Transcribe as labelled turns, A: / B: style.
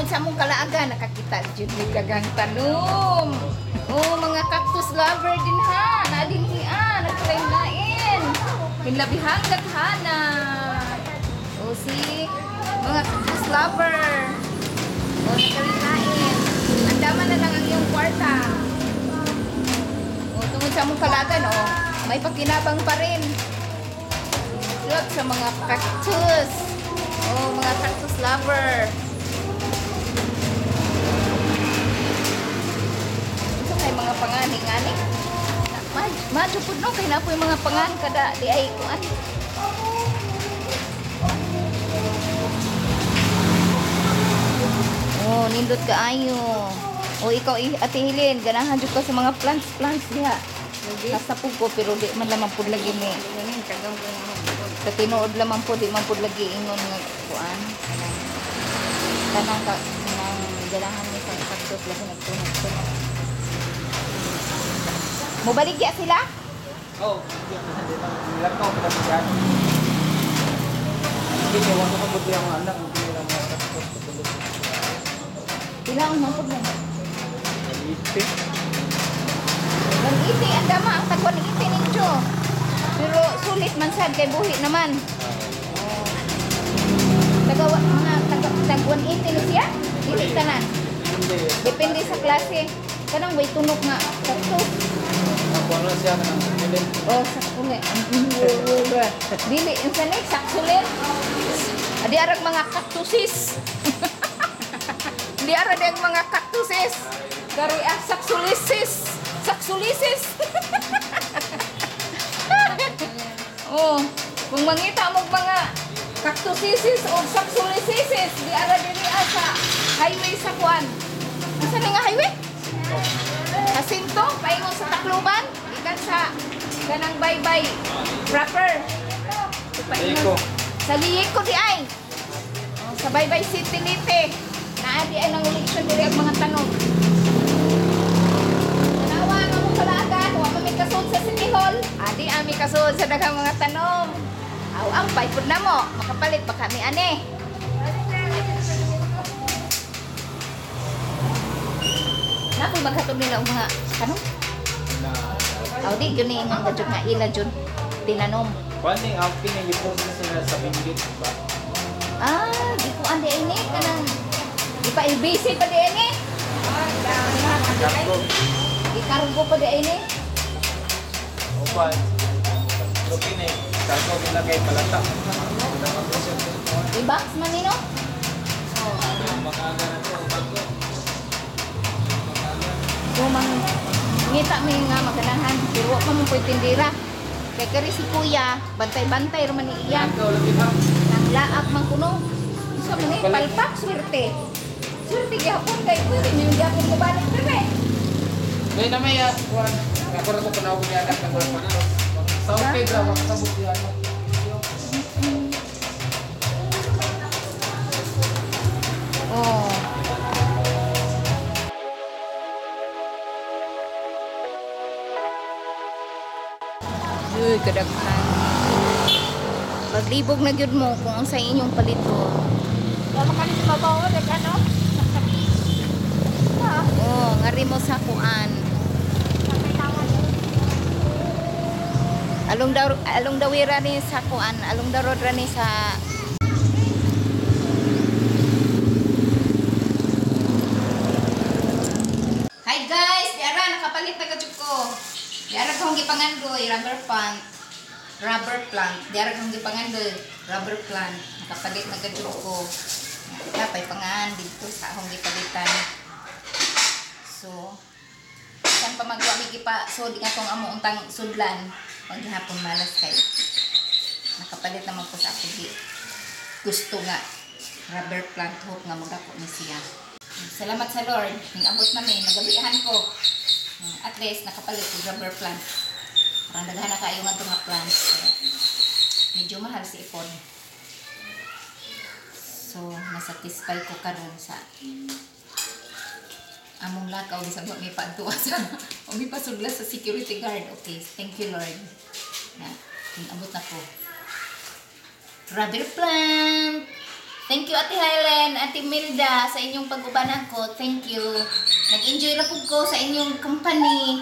A: Tungod sa among kalaagan, nakakita jud ni daghang tanom. Oh, mga cactus lover din ha. Na din hiya, nagkalain-lain. Hinlabihang daghana. Oh, see? Mga cactus lover. Oh, nagkalain. Andaman na lang ang iyong kwarta. Oh, tungod sa among kalagan, oh, may pakinabang pa rin. Look sa mga cactus. Oh, mga cactus lover. Unsa kay mga pangani-ngani? Madyo pud no kay na po'y mga pangan kada di ay kuan. Oh, nindot kaayo. Oh, ikaw Ate Helen, ganahan jud ka sa mga plants plants diha. Hasta pud ko pero di man lamang pud lagi ni. Sa tinuod lamang po, di man pud lagi ingon nga kuan. Kanang kanang ganahan mi sa cactus lagi nagtunog-tunog. Mobaligya sila?
B: Oh, lakaw pa siya. Hindi ko wala ko buti ang anak, hindi lang mga cactus patulog.
A: Pila ang mangkod mo?
B: Iti.
A: Nag-iti, ang dama ang tagwan ng iti ninyo. Pero sulit man sad kay buhi naman. Oh. Tagawa mga tagwan iti ni siya? Dili tanan. Depende sa klase. Kanang way tunok nga cactus.
B: Ako na siya kanang sukulit.
A: Oh, saksulit. Dili unsa ni saksulit? Adi arag mga cactuses. Di ara ang mga cactuses. Kari ah saksulisis. Saksulisis. Oh, kung mangita mo mga cactusisis o saksulisisis, di ara diri sa highway sa kuan. Asa ni nga highway? Jacinto, paingon sa Tacloban, gikan sa kanang baybay proper.
B: Lico.
A: Sa Lico di ay. Oh, sa Baybay City Leyte. Naa di ay nanguliksyon diri ang mga tanom. Tanawa nga mong kalagan, wa man may kasud sa City Hall. Adi ami kasud sa daghang mga tanom. Aw ampay pud namo, makapalit pa kami ani. Napoy maghatod nila og mga tanom. Aw di gyud ni ingon ka jud nga ila jud tinanom.
B: Kuan ning ang pinilipos na sila sa Benguet ba?
A: Ah, di ko andi ini kanang di pa LBC pa di ini.
B: Cargo.
A: Ikargo pa di ini.
B: Upan. So kini cargo nila kay palata.
A: I-box man nino.
B: Makaga na to bago.
A: So mang ngita mi nga maganahan pero wa pa mo po'y tindira. Kay kari si kuya, bantay-bantay ra man ni iya. Nang laak man kuno. Unsa man ni palpak swerte. Swerte gihapon kay kuya ni gihapon ko balik dire.
B: May na may kuan. Ako ra ko panawag ni anak ng kuan. Sa okay ra makasabot niya ano.
A: Oh. Uy, kadaghan. Maglibog na gyud mo kung unsay inyong palito.
C: Wala ka sa babaw, like ano?
A: Oh, ngari mo sa kuan. Along daw along dawira ni sa kuan, along daw road ra ni sa. Hi guys, di ara nakapalit na kadyud ko. Di ara kong gipangandoy rubber plant. Rubber plant. Di ara kong gipangandoy rubber plant. Nakapalit na kadyud ko. Napay pangan dito sa akong gipalitan. So, saan pa magwa mi gipa so di nga tong amo untang sudlan maghapon malas kay nakapalit naman ko sa ako gi gusto nga rubber plant, hope nga magdako ni siya. Salamat sa Lord, ning abot na mi nagabihan ko. At least nakapalit og rubber plant. Parang daghan na kaayo nga nga plants. So, medyo mahal si ipon. So, nasatisfy ko karon sa among lakaw bisag wa mi paadtuwa sa o mi pasudla sa security guard. Okay, thank you Lord. Na, ning abot na ko. Rubber plant. Thank you, Ate Helen, Ate Milda, sa inyong pag-uban ako. Thank you. Nag-enjoy ra pud ko sa inyong company.